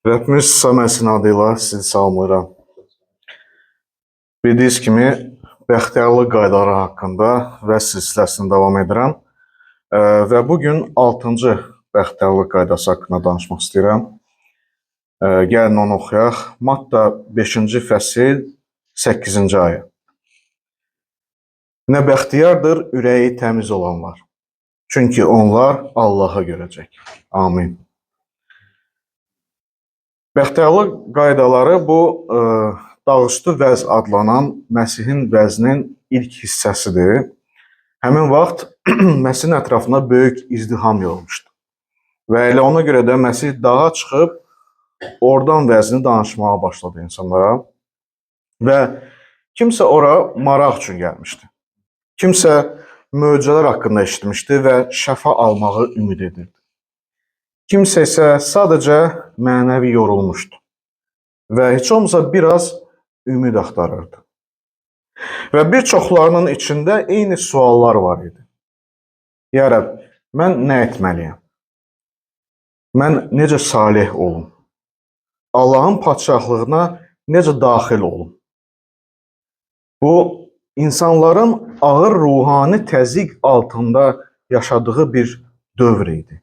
Rəbbimiz İsa Məsihin adı ilə sizi salamlayıram. Bildiyiniz kimi bəxtiyarlıq qaydaları haqqında vəz silsiləsini davam edirəm. Və bu gün 6-cı bəxtiyarlıq qaydası haqqında danışmaq istəyirəm. Gəlin onu oxuyaq. Matta 5-ci fəsil 8-ci ayə. Nə bəxtiyardır ürəyi təmiz olanlar. Çünki onlar Allahı görəcək. Amin. Bəxtiyarlıq qaydaları bu dağüstü vəz adlanan Məsihin vəzinin ilk hissəsidir. Həmin vaxt Məsihin ətrafında böyük izdiham yığılmışdı. Və elə ona görə də Məsih dağa çıxıb oradan vəzini danışmağa başladı insanlara. Və kimsə ora maraq üçün gəlmişdi. Kimsə möcüzələr haqqında eşitmişdi və şəfa almağı ümid edirdi. Kimsə isə sadəcə mənəvi yorulmuşdu və heç olmasa biraz ümid axtarırdı. Və bir çoxlarının içində eyni suallar var idi. Ya Rəbb, mən nə etməliyəm? Mən necə salih olum? Allahın padşahlığına necə daxil olum? Bu, insanların ağır ruhani təzyiq altında yaşadığı bir dövr idi.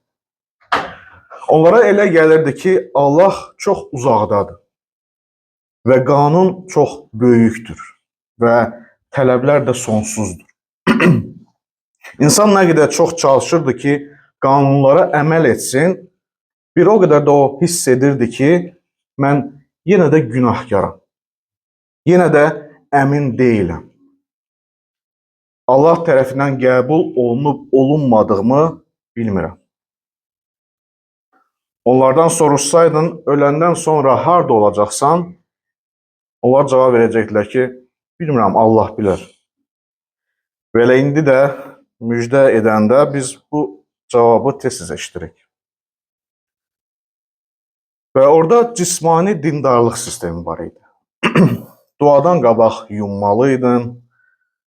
Onlara elə gəlirdi ki, Allah çox uzaqdadır və qanun çox böyükdür və tələblər də sonsuzdur. İnsan nə qədər çox çalışırdı ki, qanunlara əməl etsin, bir o qədər də o hiss edirdi ki, mən yenə də günahkaram. Yenə də əmin deyiləm. Allah tərəfindən qəbul olunub olunmadığımı bilmirəm. Onlardan soruşsaydın, öləndən sonra harda olacaqsan, onlar cavab verəcəkdilər ki, bilmirəm, Allah bilər. Və elə indi də müjdə edəndə biz bu cavabı tez-tez eşidirik. Və orada cismani dindarlıq sistemi var idi. Duadan qabaq yunmalıydın,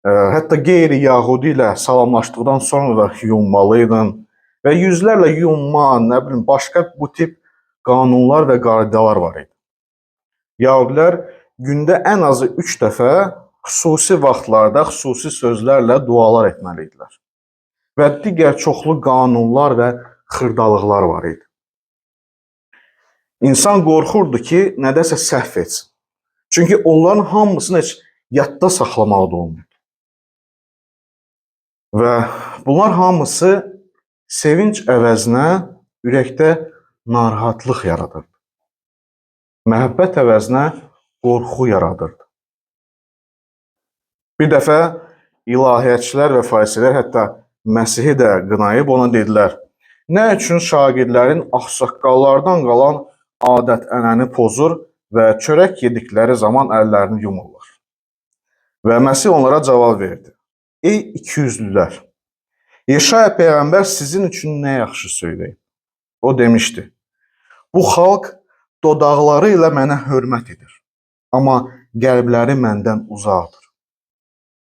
hətta qeyri-yahudi ilə salamlaşdıqdan sonra da yunmalıydın. Və yüzlərlə yunma, nə bilim, başqa bu tip qanunlar və qaydalar var idi. Yahudilər gündə ən azı 3 dəfə xüsusi vaxtlarda, xüsusi sözlərlə dualar etməli idilər. Və digər çoxlu qanunlar və xırdalıqlar var idi. İnsan qorxurdu ki, nədəsə səhv etsin. Çünki onların hamısını heç yadda saxlamalı da olmurdu. Və bunlar hamısı sevinc əvəzinə ürəkdə narahatlıq yaradırdı. Məhəbbət əvəzinə qorxu yaradırdı. Bir dəfə ilahiyyatçılar və farisilər hətta Məsihi də qınayıb ona dedilər: "Nə üçün şagirdlərin ağsaqqallardan qalan adət-ənənəni pozur və çörək yedikləri zaman əllərini yumurlar?" Və Məsih onlara cavab verdi: "Ey ikiyüzlülər! Yeşaya peyğəmbər sizin üçün nə yaxşı söyləyib. O demişdi: Bu xalq dodaqları ilə mənə hörmət edir, amma qəlbləri məndən uzaqdır.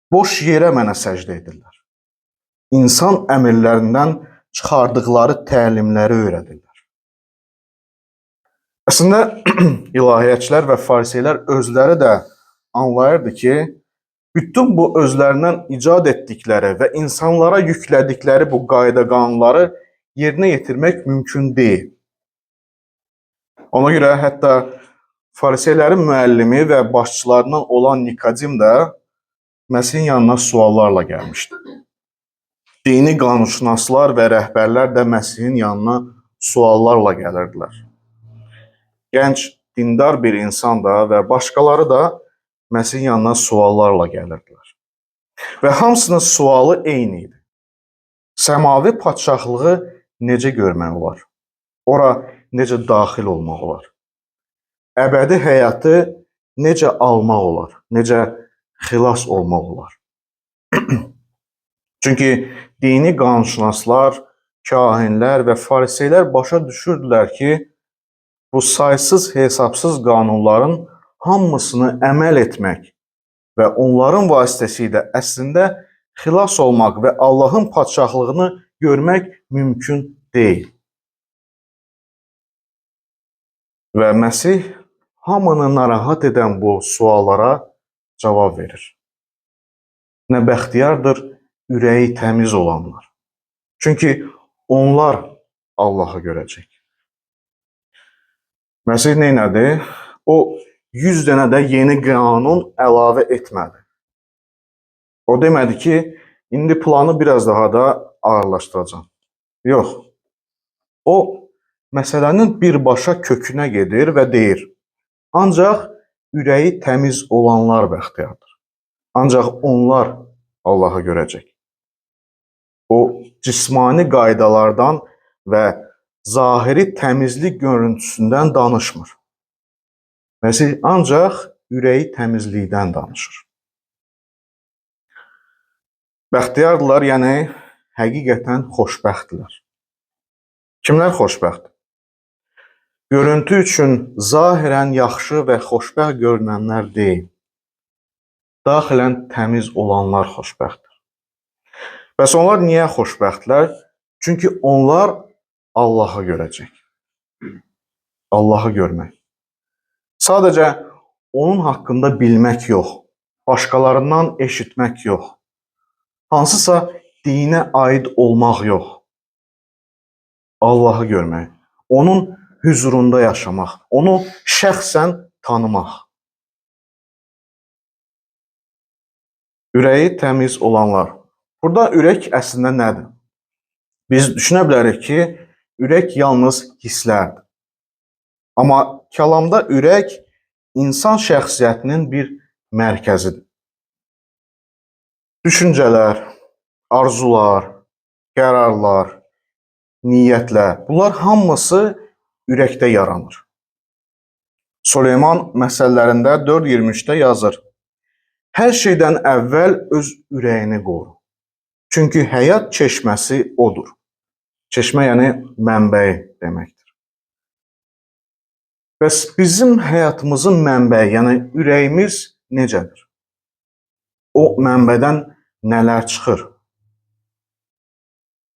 Boş yerə mənə səcdə edirlər. İnsan əmrlərindən çıxardıqları təlimləri öyrədirlər." Əslində ilahiyyatçılar və fariseylər özləri də anlayırdı ki, bütün bu özlərindən icad etdikləri və insanlara yüklədikləri bu qayda qanunları yerinə yetirmək mümkün deyil. Ona görə hətta fariseylərin müəllimi və başçılarından olan Nikodim də Məsihin yanına suallarla gəlmişdi. Dini qanunşünaslar və rəhbərlər də Məsihin yanına suallarla gəlirdilər. Gənc, dindar bir insan da və başqaları da Məsihin yanına suallarla gəlirdilər. Və hamısının sualı eyni idi. Səmavi padşahlığı necə görmək olar? Ora necə daxil olmaq olar? Əbədi həyatı necə almaq olar? Necə xilas olmaq olar? Çünki dini qanunşünaslar, kahinlər və fariseylər başa düşürdülər ki, bu saysız hesabsız qanunların hamısını əməl etmək və onların vasitəsilə əslində xilas olmaq və Allahın padşahlığını görmək mümkün deyil. Və Məsih hamını narahat edən bu suallara cavab verir. Nə bəxtiyardır ürəyi təmiz olanlar. Çünki onlar Allahı görəcək. Məsih nə etdi? O 100 dənə də yeni qanun əlavə etmədi. O demədi ki, indi planı biraz daha da ağırlaşdıracağam. Yox. O məsələnin birbaşa kökünə gedir və deyir: ancaq ürəyi təmiz olanlar bəxtiyardır. Ancaq onlar Allahı görəcək. O cismani qaydalardan və zahiri təmizlik görüntüsündən danışmır. Məsih ancaq ürəyi təmizlikdən danışır. Bəxtiyardılar, yəni həqiqətən xoşbəxtdilər. Kimlər xoşbəxtdir? Görüntü üçün zahirən yaxşı və xoşbəxt görünənlər deyil. Daxilən təmiz olanlar xoşbəxtdir. Bəs onlar niyə xoşbəxtlər? Çünki onlar Allahı görəcək. Allahı görmək. Sadəcə onun haqqında bilmək yox, başqalarından eşitmək yox, hansısa dinə aid olmaq yox. Allahı görmək, onun hüzurunda yaşamaq, onu şəxsən tanımaq. Ürəyi təmiz olanlar. Burada ürək əslində nədir? Biz düşünə bilərik ki, ürək yalnız hisslərdir. Amma kəlamda ürək insan şəxsiyyətinin bir mərkəzidir. Düşüncələr, arzular, qərarlar, niyyətlər, bunlar hamısı ürəkdə yaranır. Süleyman məsələlərində 4.23-də yazır: Hər şeydən əvvəl öz ürəyini qoru. Çünki həyat çeşməsi odur. Çeşmə yəni mənbəyi deməkdir. Bəs bizim həyatımızın mənbəyi, yəni ürəyimiz necədir? O mənbədən nələr çıxır?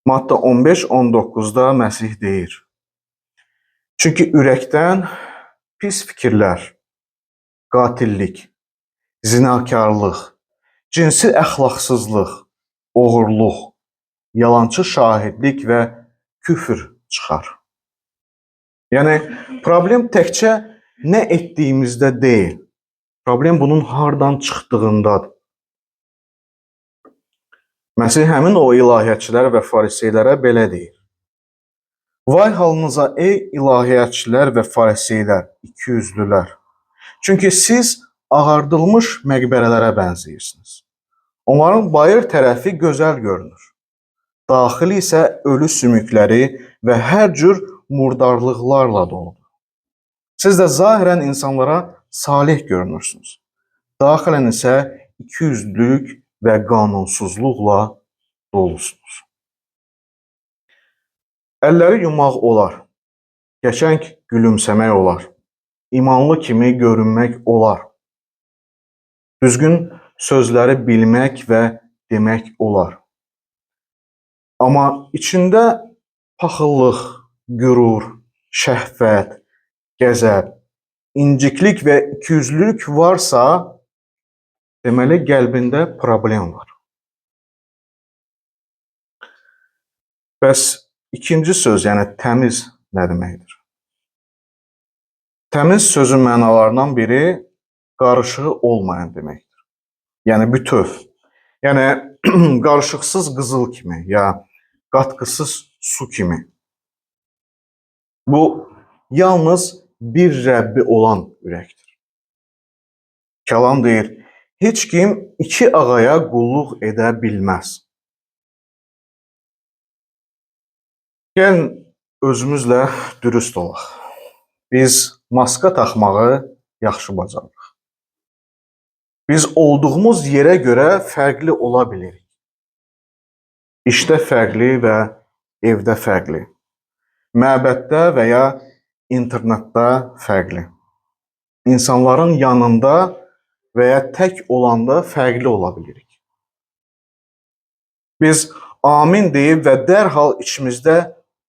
Matta 15-19-da Məsih deyir: Çünki ürəkdən pis fikirlər, qatillik, zinakarlıq, cinsi əxlaqsızlıq, oğurluq, yalançı şahidlik və küfür çıxar. Yəni problem təkcə nə etdiyimizdə deyil. Problem bunun hardan çıxdığındadır. Məsih həmin o ilahiyyatçılara və fariseylərə belə deyir: Vay halınıza ey ilahiyyatçılar və fariseylər, ikiyüzlülər. Çünki siz ağardılmış məqbərələrə bənzəyirsiniz. Onların bayır tərəfi gözəl görünür. Daxili isə ölü sümükləri və hər cür murdarlıqlarla doludur. Siz də zahirən insanlara salih görünürsünüz. Daxilən isə ikiyüzlülük və qanunsuzluqla dolusunuz. Əlləri yumaq olar, qəşəng gülümsəmək olar, imanlı kimi görünmək olar. Düzgün sözləri bilmək və demək olar. Amma içində paxıllıq, qürur, şəhvət, qəzəb, inciklik və ikiyüzlülük varsa, deməli qəlbində problem var. Bəs ikinci söz, yəni təmiz nə deməkdir? Təmiz sözün mənalarından biri qarışığı olmayan deməkdir. Yəni bütöv. Yəni qarışıqsız qızıl kimi ya qatqısız su kimi. Bu yalnız bir Rəbbi olan ürəkdir. Kəlam deyir, heç kim iki ağaya qulluq edə bilməz. Gəlin özümüzlə dürüst olaq. Biz maska taxmağı yaxşı bacarırıq. Biz olduğumuz yerə görə fərqli ola bilirik. İşdə fərqli və evdə fərqli. Məbəddə və ya internetdə fərqli. İnsanların yanında və ya tək olanda fərqli ola bilirik. Biz amin deyib və dərhal içimizdə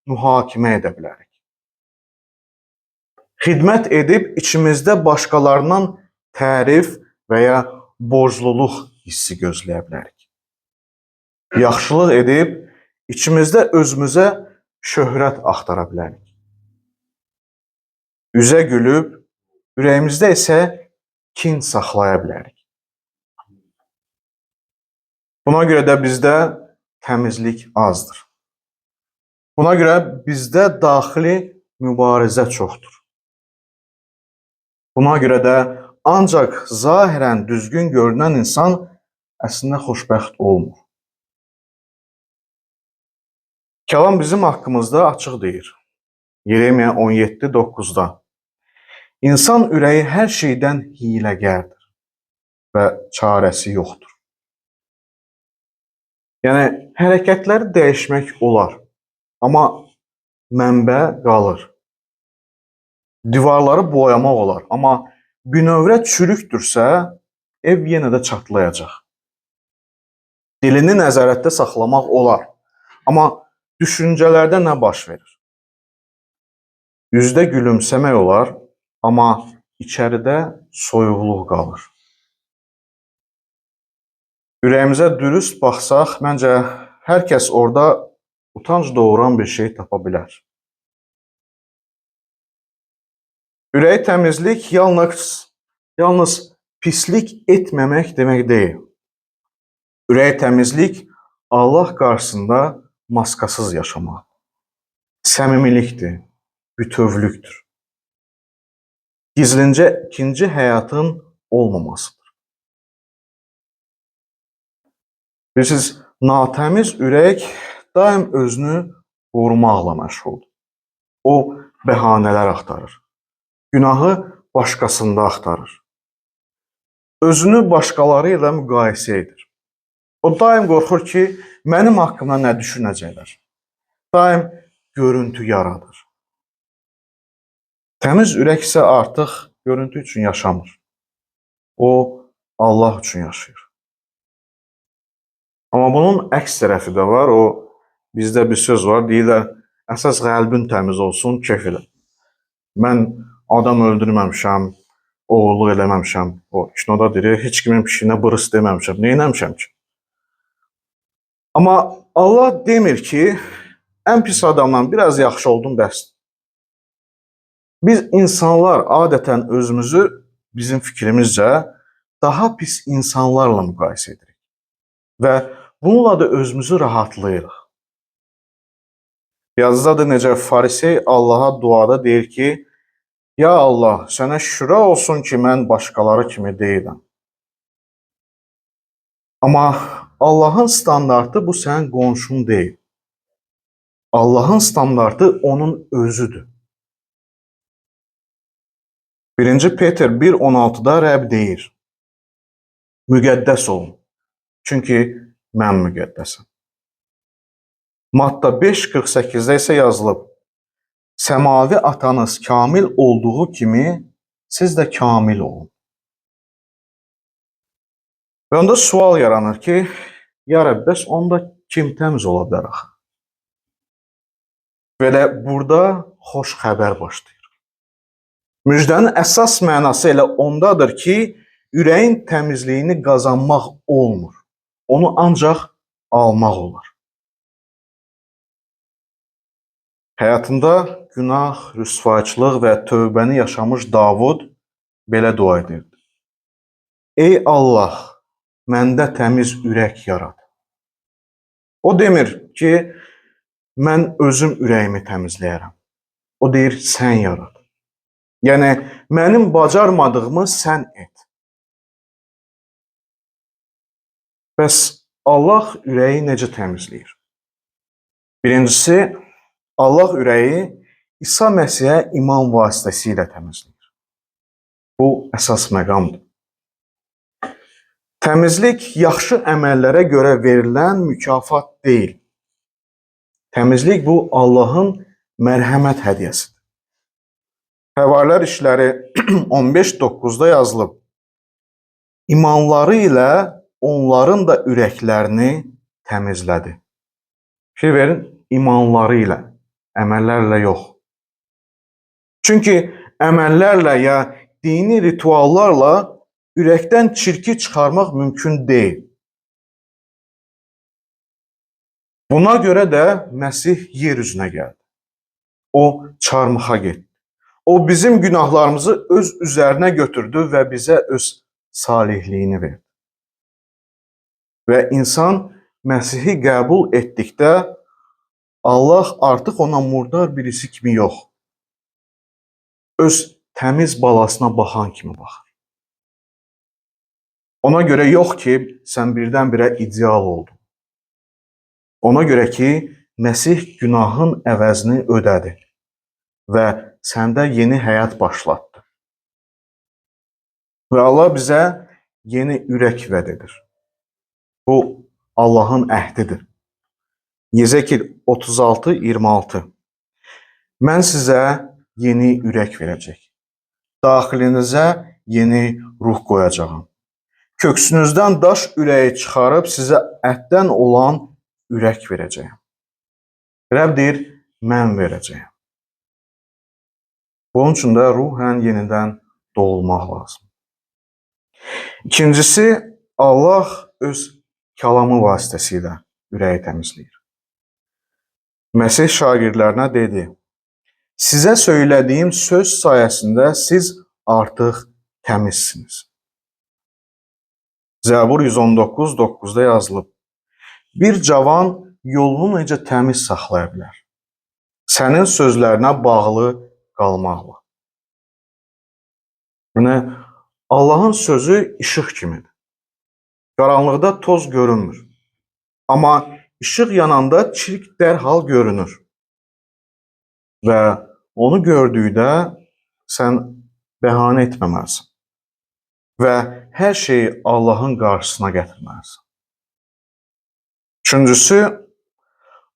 mühakimə edə bilərik. Xidmət edib içimizdə başqalarından tərif və ya borcluluq hissi gözləyə bilərik. Yaxşılıq edib içimizdə özümüzə şöhrət axtara bilərik. Üzə gülüb, ürəyimizdə isə kin saxlaya bilərik. Buna görə də bizdə təmizlik azdır. Buna görə bizdə daxili mübarizə çoxdur. Buna görə də ancaq zahirən düzgün görünən insan əslində xoşbəxt olmur. Kəlam bizim haqqımızda açıq deyir. Yeremiya 17:9-da. İnsan ürəyi hər şeydən hiyləgərdir və çarəsi yoxdur. Yəni hərəkətləri dəyişmək olar, amma mənbə qalır. Divarları boyamaq olar, amma bünövrə çürükdürsə, ev yenə də çatlayacaq. Dilini nəzarətdə saxlamaq olar, amma düşüncələrdə nə baş verir? Üzdə gülümsəmək olar, amma içəridə soyuqluq qalır. Ürəyimizə dürüst baxsaq, məncə hər kəs orada utanc doğuran bir şey tapa bilər. Ürəyi təmizlik yalnız pislik etməmək demək deyil. Ürəyi təmizlik Allah qarşısında maskasız yaşamaq. Səmimilikdir, bütövlükdür. Gizlincə ikinci həyatın olmamasıdır. Bilirsiniz, natəmiz ürək daim özünü qorumaqla məşğuldur. O, bəhanələr axtarır. Günahı başqasında axtarır. Özünü başqaları ilə müqayisə edir. O daim qorxur ki, mənim haqqımda nə düşünəcəklər. Daim görüntü yaradır. Təmiz ürək isə artıq görüntü üçün yaşamır. O, Allah üçün yaşayır. Amma bunun əks tərəfi də var. O, bizdə bir söz var, deyirlər, əsas qəlbin təmiz olsun, kef elə. Mən adam öldürməmişəm, oğurluq eləməmişəm. O, kinoda deyir, heç kimin pişiyinə bırıs deməmişəm. Nə eləmişəm ki? Amma Allah demir ki, ən pis adamdan biraz yaxşı oldun, bəsdir. Biz insanlar adətən özümüzü bizim fikrimizcə daha pis insanlarla müqayisə edirik. Və bununla da özümüzü rahatlayırıq. Yazıda da necə farisey Allaha duada deyir ki, ya Allah, sənə şükürlər olsun ki, mən başqaları kimi deyiləm. Amma Allahın standartı bu sənin qonşun deyil. Allahın standartı onun özüdür. 1-ci Peter 1:16-da Rəbb deyir, müqəddəs olun, çünki mən müqəddəsəm. Matta 5:48-də isə yazılıb, səmavi atanız kamil olduğu kimi siz də kamil olun. Və onda sual yaranır ki, ya Rəbb, bəs onda kim təmiz ola bilər axı? Və elə burada xoş xəbər başlayır. Müjdənin əsas mənası elə ondadır ki, ürəyin təmizliyini qazanmaq olmur. Onu ancaq almaq olar. Həyatında günah, rüsvayçılıq və tövbəni yaşamış Davud belə dua edirdi. Ey Allah, məndə təmiz ürək yarat. O demir ki, mən özüm ürəyimi təmizləyərəm. O deyir, sən yarat. Yəni, mənim bacarmadığımı sən et. Bəs Allah ürəyi necə təmizləyir? Birincisi, Allah ürəyi İsa Məsihə iman vasitəsilə təmizləyir. Bu, əsas məqamdır. Təmizlik yaxşı əməllərə görə verilən mükafat deyil. Təmizlik bu, Allahın mərhəmət hədiyyəsidir. Həvarilər işləri 15:9-da yazılıb. İmanları ilə onların da ürəklərini təmizlədi. Fikir verin, imanları ilə, əməllərlə yox. Çünki əməllərlə ya dini rituallarla ürəkdən çirki çıxarmaq mümkün deyil. Buna görə də Məsih yer üzünə gəldi. O çarmıxa getdi. O bizim günahlarımızı öz üzərinə götürdü və bizə öz salihliyini verdi. Və insan Məsihi qəbul etdikdə Allah artıq ona murdar birisi kimi yox, öz təmiz balasına baxan kimi baxır. Ona görə yox ki, sən birdən-birə ideal oldun. Ona görə ki, Məsih günahın əvəzini ödədi və səndə yeni həyat başlatdı. Və Allah bizə yeni ürək vəd edir. Bu Allahın əhdidir. Yezekil 36:26. Mən sizə yeni ürək verəcək. Daxilinizə yeni ruh qoyacağam. Köksünüzdən daş ürəyi çıxarıb sizə ətdən olan ürək verəcəyəm. Rəbb deyir, mən verəcəyəm. Bunun üçün də ruhən yenidən doğulmaq lazım. İkincisi, Allah öz kəlamı vasitəsilə ürəyi təmizləyir. Məsih şagirdlərinə dedi, sizə söylədiyim söz sayəsində siz artıq təmizsiniz. Zəbur 119:9-da yazılıb, bir cavan yolunu necə təmiz saxlaya bilər? Sənin sözlərinə bağlı qalmaqla. Yəni, Allahın sözü işıq kimidir. Qaranlıqda toz görünmür. Amma işıq yananda çirk dərhal görünür. Və onu gördükdə sən bəhanə etməməlisən. Və hər şeyi Allahın qarşısına gətirməlisən. Üçüncüsü,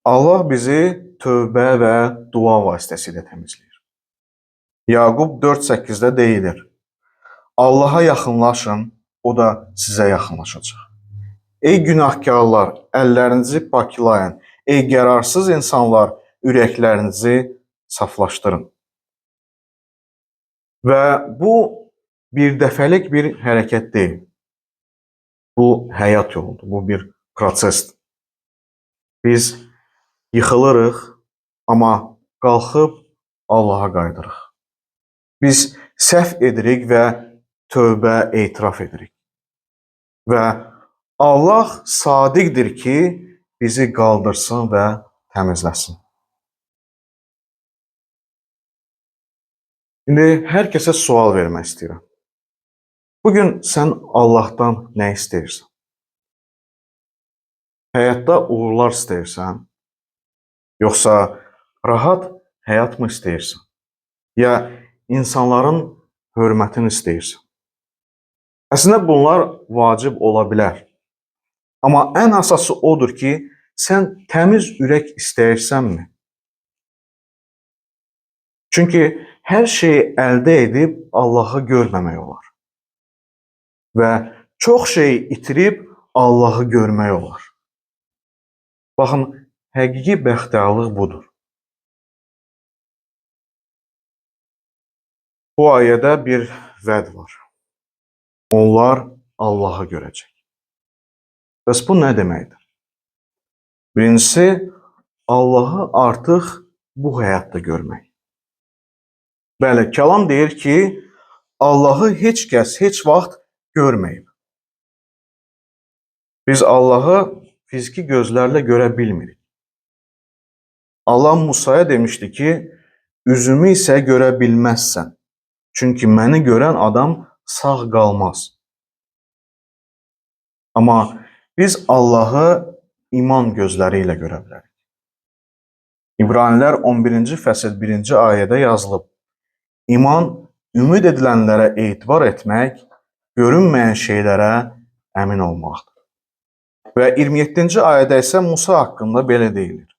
Allah bizi tövbə və dua vasitəsilə təmizləyir. Yaqub 4:8-də deyilir, Allaha yaxınlaşın, o da sizə yaxınlaşacaq. Ey günahkarlar, əllərinizi paklayın. Ey qərarsız insanlar, ürəklərinizi saflaşdırın. Və bu bir dəfəlik bir hərəkət deyil. Bu həyat yoludur, bu bir prosesdir. Biz yıxılırıq, amma qalxıb Allaha qayıdırıq. Biz səhv edirik və tövbə etiraf edirik. Və Allah sadiqdir ki, bizi qaldırsın və təmizləsin. İndi hər kəsə sual vermək istəyirəm. Bugün sən Allahdan nə istəyirsən? Həyatda uğurlar istəyirsən? Yoxsa rahat həyat mı istəyirsən? Ya insanların hörmətini istəyirsən? Əslində bunlar vacib ola bilər. Amma ən əsası odur ki, sən təmiz ürək istəyirsənmi? Çünki hər şeyi əldə edib Allahı görməmək olar. Və çox şeyi itirib Allahı görmək olar. Baxın, həqiqi bəxtiyarlıq budur. Bu ayədə bir vəd var. Onlar Allahı görəcək. Bəs bu nə deməkdir? Birincisi, Allahı artıq bu həyatda görmək. Bəli, kəlam deyir ki, Allahı heç kəs heç vaxt görməyib. Biz Allahı fiziki gözlərlə görə bilmirik. Allah Musaya demişdi ki, üzümü isə görə bilməzsən. Çünki məni görən adam sağ qalmaz. Amma biz Allahı iman gözləri ilə görə bilərik. İbranilər 11-ci fəsil 1-ci ayədə yazılıb. İman, ümid edilənlərə etibar etmək, görünməyən şeylərə əmin olmaqdır. Və 27-ci ayədə isə Musa haqqında belə deyilir.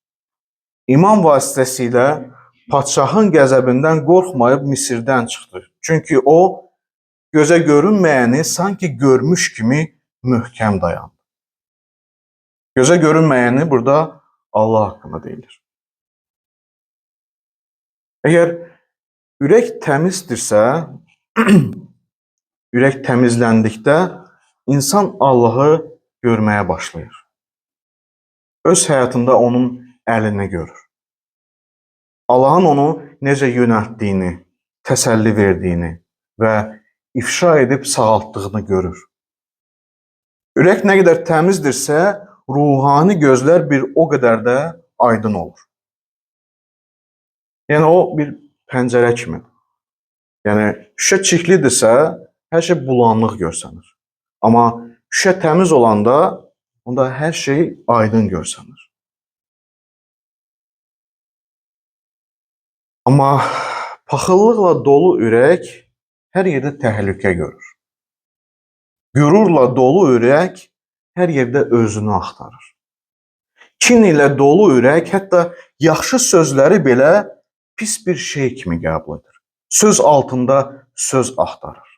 İman vasitəsilə padşahın qəzəbindən qorxmayıb Misirdən çıxdı. Çünki o, gözə görünməyəni sanki görmüş kimi möhkəm dayandı. Gözə görünməyəni burada Allah haqqında deyilir. Əgər Ürək təmizdirsə, ürək təmizləndikdə insan Allahı görməyə başlayır. Öz həyatında onun əlini görür. Allahın onu necə yönəltdiyini, təsəlli verdiyini və ifşa edib sağaltdığını görür. Ürək nə qədər təmizdirsə, ruhani gözlər bir o qədər də aydın olur. Yəni o bir pəncərə kimidir. Yəni şüşə çirklidirsə, hər şey bulanıq görsənir. Amma şüşə təmiz olanda onda hər şey aydın görsənir. Amma paxıllıqla dolu ürək hər yerdə təhlükə görür. Qürurla dolu ürək hər yerdə özünü axtarır. Kin ilə dolu ürək hətta yaxşı sözləri belə pis bir şey kimi qəbul edir. Söz altında söz axtarır.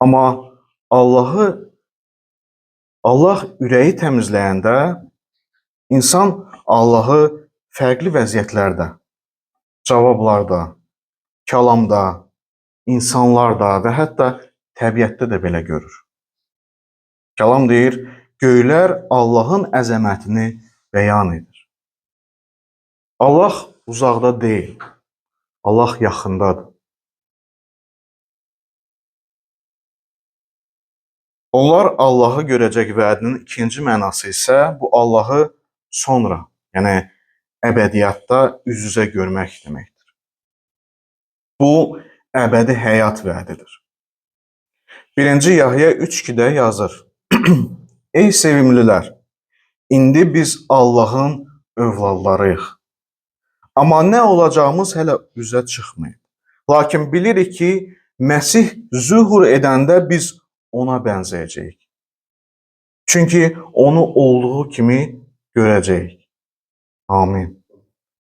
Amma Allah ürəyi təmizləyəndə insan Allahı fərqli vəziyyətlərdə, cavablarda, kəlamda, insanlarda və hətta təbiətdə də belə görür. Kəlam deyir, göylər Allahın əzəmətini bəyan edir. Allah uzaqda deyil, Allah yaxındadır. Onlar Allahı görəcək vədinin ikinci mənası isə bu Allahı sonra, yəni əbədiyyatda üz-üzə görmək deməkdir. Bu əbədi həyat vədidir. 1-ci Yahya 3:2-də yazır. Ey sevimlilər, indi biz Allahın övladlarıyıq. Amma nə olacağımız hələ üzə çıxmayıb. Lakin bilirik ki, Məsih zühur edəndə biz ona bənzəyəcəyik. Çünki onu olduğu kimi görəcəyik. Amin.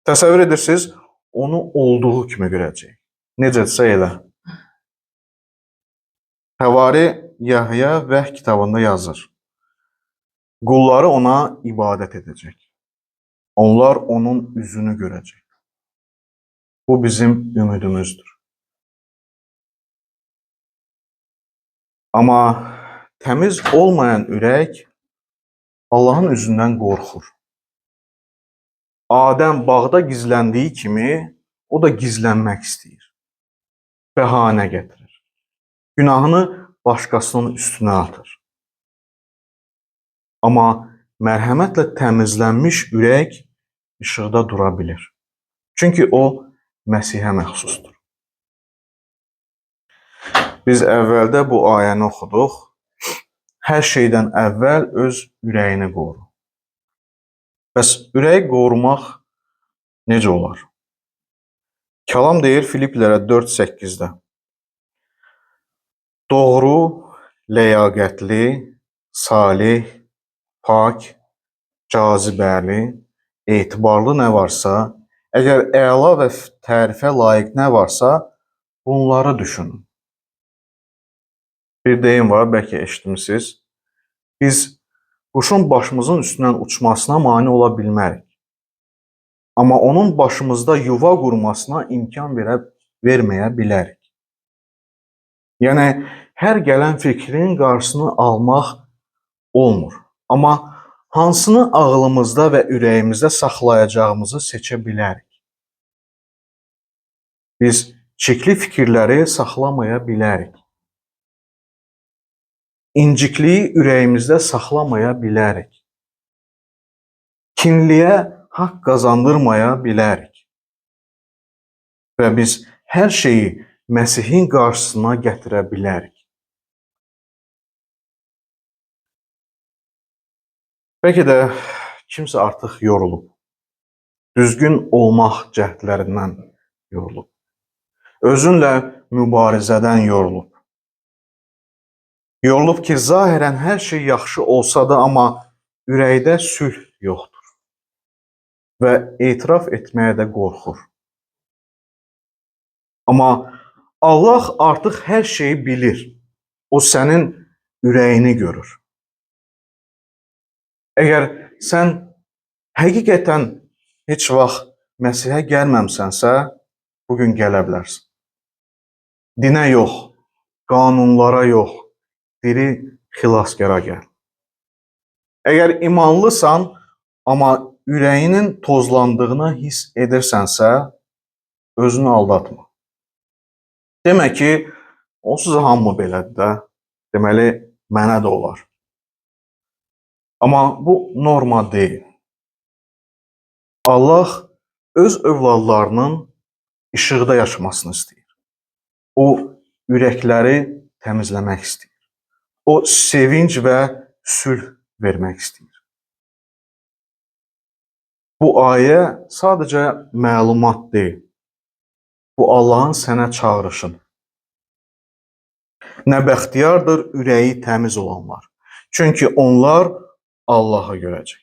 Təsəvvür edirsiniz, onu olduğu kimi görəcəyik. Necədirsə elə. Həvari Yahya Vəhy kitabında yazır. Qulları ona ibadət edəcək. Onlar onun üzünü görəcək. Bu bizim ümidimizdir. Amma təmiz olmayan ürək Allahın üzündən qorxur. Adəm bağda gizləndiyi kimi o da gizlənmək istəyir. Bəhanə gətirir. Günahını başqasının üstünə atır. Amma mərhəmətlə təmizlənmiş ürək işıqda dura bilir. Çünki o Məsihə məxsusdur. Biz əvvəldə bu ayəni oxuduq. Hər şeydən əvvəl öz ürəyini qoru. Bəs ürəyi qorumaq necə olar? Kəlam deyir Filiplərə 4:8-də. Doğru, ləyaqətli, salih, pak, cazibəli, etibarlı nə varsa, əgər əla və tərifə layiq nə varsa, bunları düşünün. Bir deyim var, bəlkə eşitmisiniz. Biz quşun başımızın üstündən uçmasına mane ola bilmərik. Amma onun başımızda yuva qurmasına imkan verməyə bilərik. Yəni, hər gələn fikrin qarşısını almaq olmur. Amma hansını ağlımızda və ürəyimizdə saxlayacağımızı seçə bilərik. Biz çirkli fikirləri saxlamaya bilərik. İncikliyi ürəyimizdə saxlamaya bilərik. Kinliyə haqq qazandırmaya bilərik. Və biz hər şeyi Məsihin qarşısına gətirə bilərik. Bəlkə də kimsə artıq yorulub. Düzgün olmaq cəhdlərindən yorulub. Özünlə mübarizədən yorulub. Yorulub ki, zahirən hər şey yaxşı olsa da, amma ürəkdə sülh yoxdur və etiraf etməyə də qorxur. Amma Allah artıq hər şeyi bilir. O sənin ürəyini görür. Əgər sən həqiqətən heç vaxt Məsihə gəlməmisənsə, bu gün gələ bilərsən. Dinə yox, qanunlara yox, diri xilaskara gəl. Əgər imanlısan, amma ürəyinin tozlandığını hiss edirsənsə, özünü aldatma. Demə ki, onsuz da hamı belədir də, deməli mənə də olar. Amma bu norma deyil. Allah öz övladlarının işıqda yaşamasını istəyir. O ürəkləri təmizləmək istəyir. O sevinc və sülh vermək istəyir. Bu ayə sadəcə məlumat deyil. Bu Allahın sənə çağırışıdır. Nə bəxtiyardır ürəyi təmiz olanlar. Çünki onlar Allahı görəcək.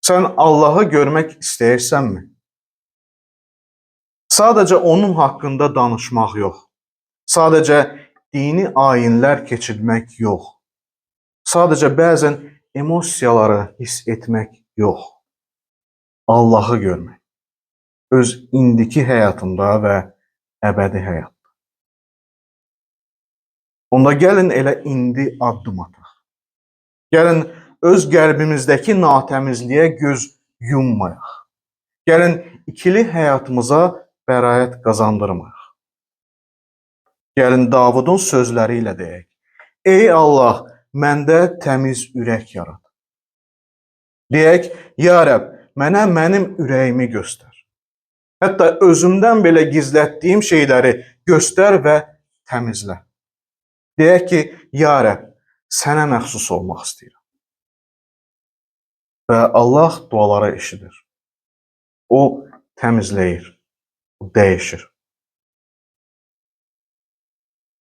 Sən Allahı görmək istəyirsənmi? Sadəcə onun haqqında danışmaq yox. Sadəcə dini ayinlər keçirmək yox. Sadəcə bəzən emosiyaları hiss etmək yox. Allahı görmək. Öz indiki həyatında və əbədi həyatda. Onda gəlin elə indi addım ataq. Gəlin öz qəlbimizdəki natəmizliyə göz yummayaq. Gəlin ikili həyatımıza bəraət qazandırmayaq. Gəlin Davudun sözləri ilə deyək. Ey Allah, məndə təmiz ürək yarat. Deyək, ya Rəbb, mənə mənim ürəyimi göstər. Hətta özümdən belə gizlətdiyim şeyləri göstər və təmizlə. Deyək ki, ya Rəbb, sənə məxsus olmaq istəyirəm. Və Allah duaları eşidir. O təmizləyir, o dəyişir.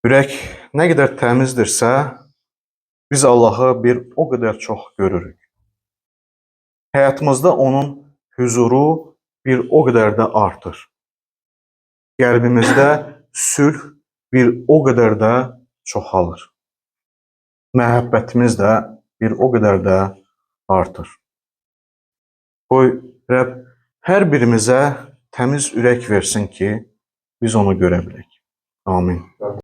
Ürək nə qədər təmizdirsə, biz Allahı bir o qədər çox görürük. Həyatımızda onun hüzuru bir o qədər də artır. Qəlbimizdə sülh bir o qədər də çoxalır. Məhəbbətimiz də bir o qədər də artır. Qoy Rəbb hər birimizə təmiz ürək versin ki, biz onu görə bilək. Amin.